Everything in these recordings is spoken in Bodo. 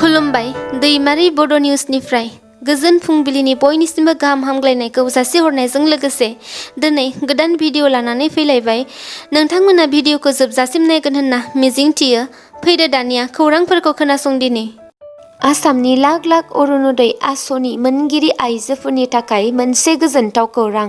खुलुमबाय दैमारि बड' निउसनिफ्राय गोजोन फुंबिलिनि बयनिसिमबो गाहाम हामग्लायनायखौ जासिहरनायजों लोगोसे दिनै गोदान भिडिअ लानानै फैलायबाय। नोंथांमोना भिडिअखौ जोबजासिम नायगोन होनना मिजिंथियो। फैदो दानिया खौरांफोरखौ खोनासंदिनि। आसामनि लाख लाख अरुणोदय आसनि मोनगिरि आइजोफोरनि थाखाय मोनसे गोजोनथाव खौरां।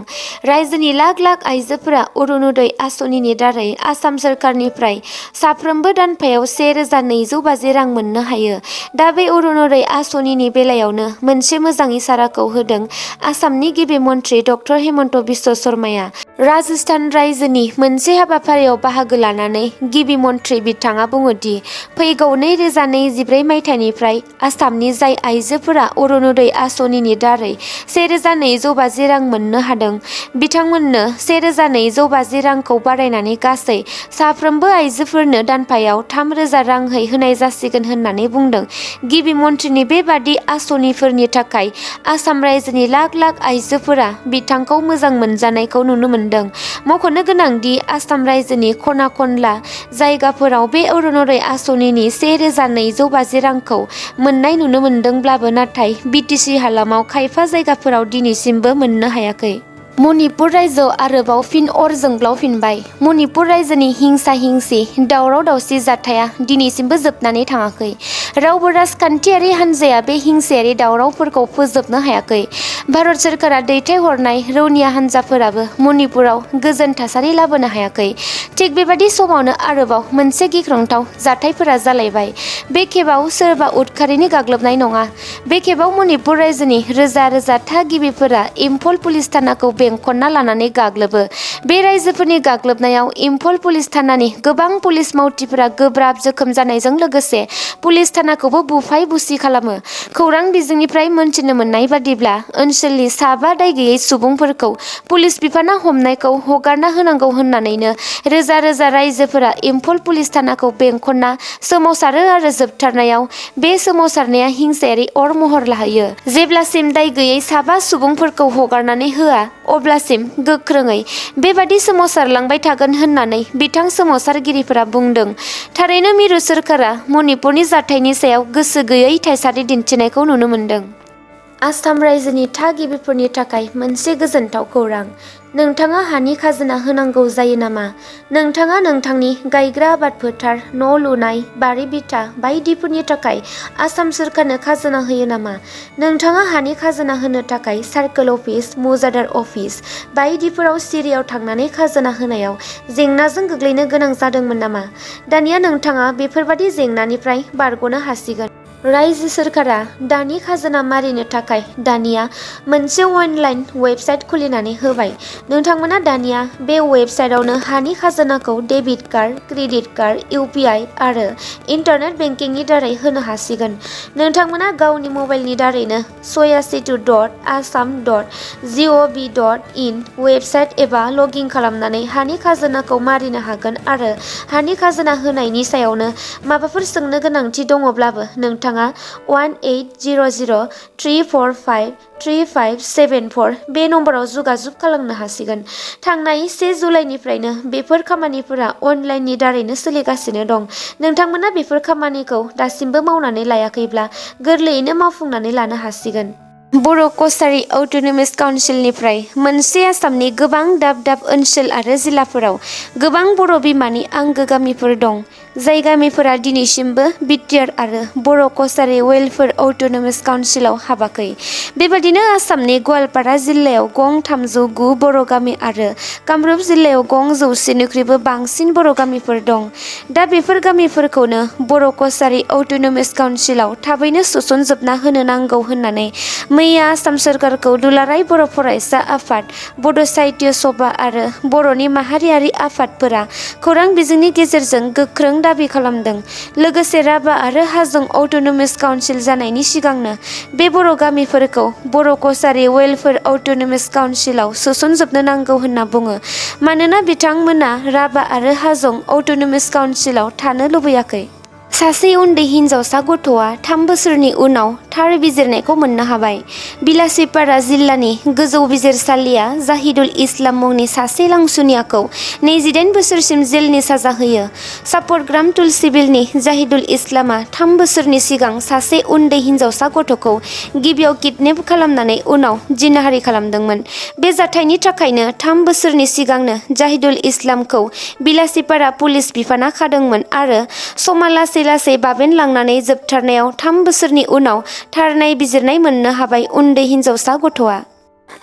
रायजोनि लाख लाख आइजोफोरा अरुणोदय आसनिनि दारै आसाम सोरखारनिफ्राय साफ्रोमबो दानफायाव 1250 रां मोननो हायो। दा बे अरुणोदय आसनिनि बेलायावनो मोनसे मोजां इसाराखौ होदों आसामनि गिबि मन्थ्रि डक्टर हेमन्त बिश्व शर्माया। राजस्थान रायजोनि मोनसे हाबाफारियाव बाहागो लानानै गिबि मन्थ्रि बिथाङा बुङोदि फैगौ 2024 मायथाइनिफ्राय आसामनि जाय आइजोफोरा अरुणोदय आसनिनि दारै 1250 रां मोननो हादों बिथांमोननो 1250 रांखौ बारायनानै गासै साफ्रोमबो आइजोफोरनो दानफायाव 3000 रांहै होनाय जासिगोन होननानै बुंदों। गिबि मन्थ्रिनि बेबादि आसनिफोरनि थाखाय आसाम रायजोनि लाख लाख आइजोफोरा बिथांखौ मोजां मोनजानायखौ नुनो मोनदों। मख'नो गोनांदि आसाम रायजोनि खना खनला जायगाफोराव बे अरुणोदय आसनिनि 1250 रांखौ मोननाय नुनो मोनदोंब्लाबो नाथाय बिटिसि हालामाव खायफा जायगाफोराव दिनैसिमबो मोननो हायाखै। मणिपुर रायजोआव आरोबाव फिन अर जोंब्लावफिनबाय। मणिपुर रायजोनि हिंसा हिंसि दावराव दावसि जाथाया दिनैसिमबो जोबनानै थाङाखै। रावबो राजखान्थियारि हान्जाया बे हिंसायारि दावरावफोरखौ फोजोबनो हायाखै। भारत सोरखारा दैथायहरनाय रौनिया हान्जाफोराबो मणिपुराव गोजोन थासारि लाबोनो हायाखै। थिग बेबादि समावनो आरोबाव मोनसे गिख्रंथाव जाथायफोरा जालायबाय। बे खेबाव सोरबा उदखारिनि गाग्लोबनाय नङा। बे खेबाव मणिपुर रायजोनि रोजा रोजा थागिबिफोरा इम्फल पुलिस थानाखौ बेंखनना लानानै गाग्लोबो। बे रायजोफोरनि गाग्लोबनायाव इम्फल पुलिस थानानि गोबां पुलिस मावथिफोरा गोब्राब जोखोम जानायजों लोगोसे पुलिस थानाखौबो बुफाय बुसि खालामो। खौरां बिजोंनिफ्राय मोनथिनो मोननाय बादिब्ला ओनसोलनि 7 दाय गैयै सुबुंफोरखौ पुलिस बिफाना हमनायखौ हगारना होनांगौ होननानैनो रोजा रोजा रायजोफोरा इम्फल पुलिस थानाखौ बेंखनना सोमावसारो आरो जोबथारनायाव बे सोमावसारनाया हिंसायारि अर महर लाहैयो। जेब्लासिम दाय गैयै 7 सुबुंफोरखौ हगारनानै होआ अब्लासिम गोख्रोङै बेबादि सोमावसारलांबाय थागोन होननानै बिथां सोमावसारगिरिफोरा बुंदों। थारैनो मिरु सोरखारा मणिपुरनि जाथायनि सायाव गोसो गैयै थासारि दिन्थिनायखौ नुनो मोनदों। आसाम रायजोनि थागिबिफोरनि थाखाय मोनसे गोजोनथाव खौरां। नोंथाङा हानि खाजोना होनांगौ जायो नामा? नोंथाङा नोंथांनि गायग्रा आबाद फोथार, न' लुनाय, बारि बिथा बायदिफोरनि थाखाय आसाम सोरखारनो खाजोना होयो नामा? नोंथाङा हानि खाजोना होनो थाखाय सार्कोल अफिस, मौजादार अफिस बायदिफोराव सिरियाव थांनानै खाजोना होनायाव जेंनाजों गोग्लैनो गोनां जादोंमोन नामा? दानिया नोंथाङा बेफोरबादि जेंनानिफ्राय बारग'नो हासिगोन। रायजो सोरखारा दानि खाजोना मारिनो थाखाय दानिया मोनसे अनलाइन वेबसाइट खुलिनानै होबाय। नोंथांमोना दानिया बे वेबसाइटआवनो हानि खाजोनाखौ debit card, credit card, UPI आरो इन्टारनेट बेंकिंनि दारै होनो हासिगोन। नोंथांमोना गावनि मबाइलनि दारैनो 82.assam.gov.in वेबसाइट एबा लगइन खालामनानै हानि खाजोनाखौ मारिनो हागोन आरो हानि खाजोना होनायनि सायावनो माबाफोर सोंनो गोनांथि दङब्लाबो नोंथाङा 1800-345-3574 बे नम्बराव जगाजग खालामनो हासिगोन। थांनाय 1 जुलाइनिफ्रायनो बेफोर खामानिफोरा अनलाइननि दारैनो सोलिगासिनो दं। नोंथांमोना बेफोर खामानिखौ दासिमबो मावनानै लायाखैब्ला गोरलैयैनो मावफुंनानै लानो हासिगोन। बर' कसारि अट'नमास काउन्सिलनिफ्राय मोनसे आसामनि गोबां दाब दाब ओनसोल आरो जिल्लाफोराव गोबां बर' बिमानि आंगो गामिफोर दं। जाय गामिफोरा दिनैसिमबो बिटिआर आरो बर' कसारि वेलफेयार अट'नमास काउन्सिलाव हाबाखै। बेबादिनो आसामनि गवालपारा जिल्लायाव गं 309 बर' गामि आरो कामरुप जिल्लायाव गं 100निख्रुइबो बांसिन बर' गामिफोर दं। दा बेफोर गामिफोरखौनो बर' कसारि अट'नमास काउन्सिलाव थाबैनो सोसनजोबना होनो नांगौ होननानै मैया आसाम सोरखारखौ दुलाराय बर' फरायसा आफाद, बड' साहित्य सभा आरो बर'नि माहारियारि आफादफोरा खौरां बिजोंनि गेजेरजों गोख्रों दाबि खालामदों। लोगोसे राभा आरो हाजं अट'नमास काउन्सिल जानायनि सिगांनो बे बर' गामिफोरखौ बर' कसारि वेलफेयार अट'नमास काउन्सिलाव सोसनजोबनो नांगौ होनना बुङो। मानोना बिथांमोना राभा आरो हाजं अट'नमास काउन्सिलाव थानो लुबैयाखै। सासे उन्दै हिनजावसा गथ'आ 3 बोसोरनि उनाव थार बिजिरनायखौ मोननो हाबाय। बिलासिपारा जिल्लानि गोजौ बिजिरसालिया जाहिदुल इस्लाम मुंनि सासे लांसुनियाखौ 28 बोसोरसिम जेलनि साजा होयो। सापरग्राम तुलसिबिलनि जाहिदुल इस्लामा 3 बोसोरनि सिगां सासे उन्दै हिनजावसा गथ'खौ गिबियाव किडनेप खालामनानै उनाव जिनाहारि खालामदोंमोन। बे जाथायनि थाखायनो 3 बोसोरनि सिगांनो जाहिदुल इस्लामखौ बिलासिपारा पुलिस बिफाना खादोंमोन आरो समा लासै लासै बाबेनलांनानै जोबथारनायाव 3 बोसोरनि उनाव थार नायबिजिरनाय मोननो हाबाय उन्दै हिनजावसा गथ'आ।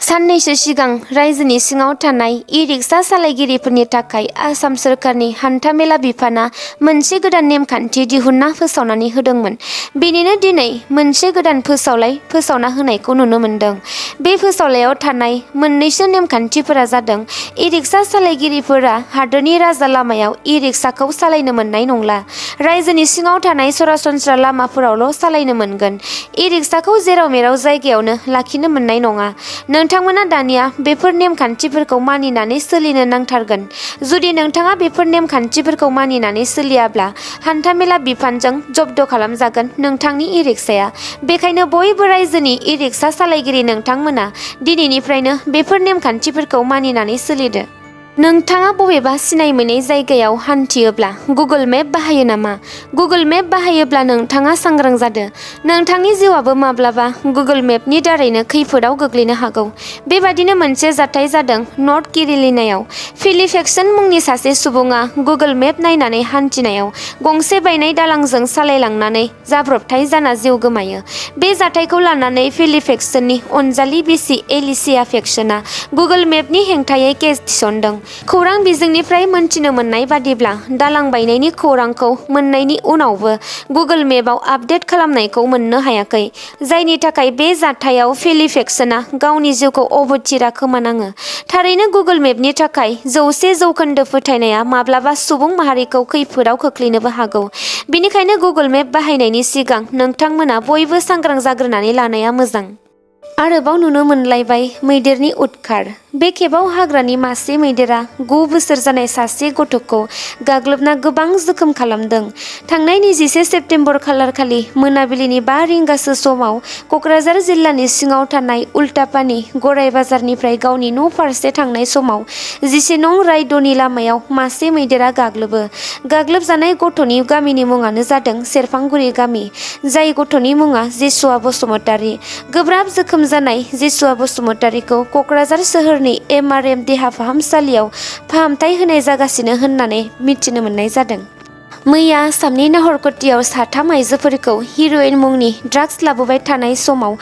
साननैसो सिगां रायजोनि सिङाव थानाय इ-रिक्सा सालायगिरिफोरनि थाखाय आसाम सोरखारनि हान्थामेला बिफाना मोनसे गोदान नेमखान्थि दिहुनना फोसावनानै होदोंमोन। बेनिनो दिनै मोनसे गोदान फोसावना होनायखौ नुनो मोन्दों। बे फोसावलायाव थानाय मोननैसो नेमखान्थिफोरा जादों इ-रिक्सा सालायगिरिफोरा हादोरनि राजा लामायाव इ-रिक्साखौ सालायनो मोननाय नंला। रायजोनि सिङाव थानाय सरासनस्रा लामाफोरावल' सालायनो मोनगोन। इ-रिक्साखौ जेराव मेराव जायगायावनो लाखिनो मोननाय नङा। नोंथांमोना दानिया बेफोर नेमखान्थिफोरखौ मानिनानै सोलिनो नांथारगोन। जुदि नोंथाङा बेफोर नेमखान्थिफोरखौ मानिनानै सोलियाब्ला हान्थामेला बिफानजों जब्द खालामजागोन नोंथांनि इ-रिक्साया। बेखायनो बयबो रायजोनि इ-रिक्सा सालायगिरि नोंथांमोना दिनैनिफ्रायनो बेफोर नेमखान्थिफोरखौ मानिनानै सोलिदो। नोंथाङा बबेबा सिनाय मोनै जायगायाव हान्थियोब्ला गुगोल मेप बाहायो नामा? गुगोल मेप बाहायोब्ला नोंथाङा सांग्रां जादो। नोंथांनि जिउआबो माब्लाबा गुगोल मेपनि दारैनो खैफोदाव गोग्लैनो हागौ। बेबादिनो मोनसे जाथाय जादों नर्थ केर'लिनायाव। फिलिपेक्सन मुंनि सासे सुबुङा गुगोल मेप नायनानै हान्थिनायाव गंसे बायनाय दालांजों सालायलांनानै जाब्रबथाय जाना जिउ गोमायो। बे जाथायखौ लानानै फिलिपेक्सननि अनजालि बिसि एलिसिया पेक्सनआ गुगोल मेपनि हेंथायै केस थिसनदों। खौरां बिजोंनिफ्राय मोनथिनो मोननाय बादिब्ला दालां बायनायनि खौरांखौ मोननायनि उनावबो गुगोल मेपआव आपडेट खालामनायखौ मोननो हायाखै, जायनि थाखाय बे जाथायाव फिलिपेक्सनआ गावनि जिउखौ अबथिरा खोमानाङो। थारैनो गुगोल मेपनि थाखाय 100% फोथायनाया माब्लाबा सुबुं माहारिखौ खैफोदाव खोख्लैनोबो हागौ। बेनिखायनो गुगोल मेप बाहायनायनि सिगां नोंथांमोना बयबो सांग्रां जाग्रोनानै लानाया मोजां। आरोबाव नुनो मोनलायबाय मैदेरनि उदखार। बे खेबाव हाग्रानि मासे मैदेरा 9 बोसोर जानाय सासे गथ'खौ गाग्लोबना गोबां जोखोम खालामदों। थांनाय 21 सेप्तेम्बर खालारखालि मोनाबिलिनि 5 रिंगासो समाव क'क्राझार जिल्लानि सिङाव थानाय उल्टापानि गराय बाजारनिफ्राय गावनि न' फारसे थांनाय समाव 11 नं रायड'नि लामायाव मासे मैदेरा गाग्लोबो। गाग्लोबजानाय गथ'नि गामिनि मुङानो जादों सेरफांगुरि गामि। जाय गथ'नि मुङा जेसुवा बसुमतारी। गोब्राब जोखोम जानाय जेसुवा बसुमतारीखौ क'क्राझार सोहोरनि MRM देहा फाहामसालियाव फाहामथाय होनाय जागासिनो होननानै मिथिनो मोननाय जादों। मैया आसामनि नाहरकटियाव 3 आइजोफोरखौ हिर'इन मुंनि ड्राग्स लाबोबाय थानाय समाव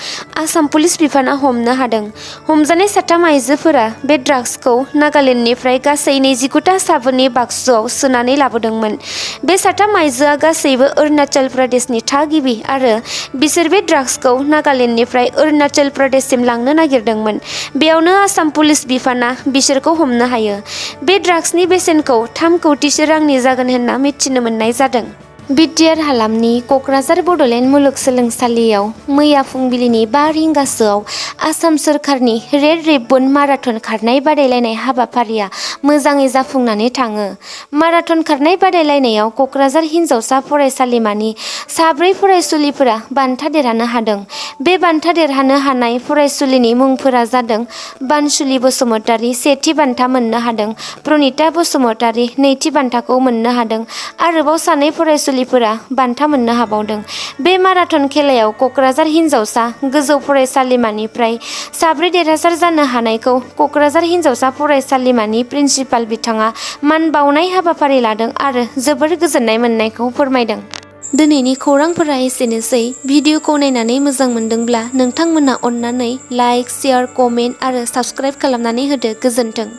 आसाम पुलिस बिफाना हमनो हादों। हमजानाय 3 आइजोफोरा बे ड्राग्सखौ नागालेन्डनिफ्राय गासै 29टा साबोननि बाक्सुआव सोनानै लाबोदोंमोन। बे 3 आइजोआ गासैबो अरुणाचल प्रदेशनि थागिबि आरो बिसोर बे ड्राग्सखौ नागालेन्डनिफ्राय अरुणाचल प्रदेशसिम लांनो नागिरदोंमोन। बेयावनो आसाम पुलिस बिफाना बिसोरखौ हमनो हायो। बे ड्राग्सनि बेसेनखौ 3 कौटिसो रांनि जागोन होनना मिथिनो मोननाय जादों। बिटिआर हालामनि क'क्राझार बड'लेण्ड मुलुगसोलोंसालियाव मैया फुंबिलिनि 5 रिंगासोआव आसाम सोरखारनि रेड रिबन माराथन खारनाय बादायलायनाय हाबाफारिया मोजाङै जाफुंनानै थाङो। माराथन खारनाय बादायलायनायाव क'क्राझार हिनजावसा फरायसालिमानि 4 फरायसुलिफोरा बान्था देरहानो हादों। बे बान्था देरहानो हानाय फरायसुलिनि मुंफोरा जादों बानसुलि बसुमतारी सेथि बान्था मोननो हादों, प्रनिता बसुमतारी नैथि बान्थाखौ मोननो हादों। आरोबाव 2 फरायसुलिफोरा बान्था मोननो हाबावदों। बे माराथन खेलायाव क'क्राझार हिनजावसा गोजौ फरायसालिमानिफ्राय 4 देरहासार जानो हानायखौ क'क्राझार हिनजावसा फरायसालिमानि प्रिन्सिपाल बिथाङा मान बाउनाय हाबाफारि लादों आरो जोबोर गोजोननाय मोननायखौ फोरमायदों। दिनैनि खौरांफोरा एसेनोसै। भिडिअखौ नायनानै मोजां मोनदोंब्ला नोंथांमोना अन्नानै लाइक, शेयार, कमेन्ट आरो साबस्क्राइब खालामनानै होदो। गोजोन्थों।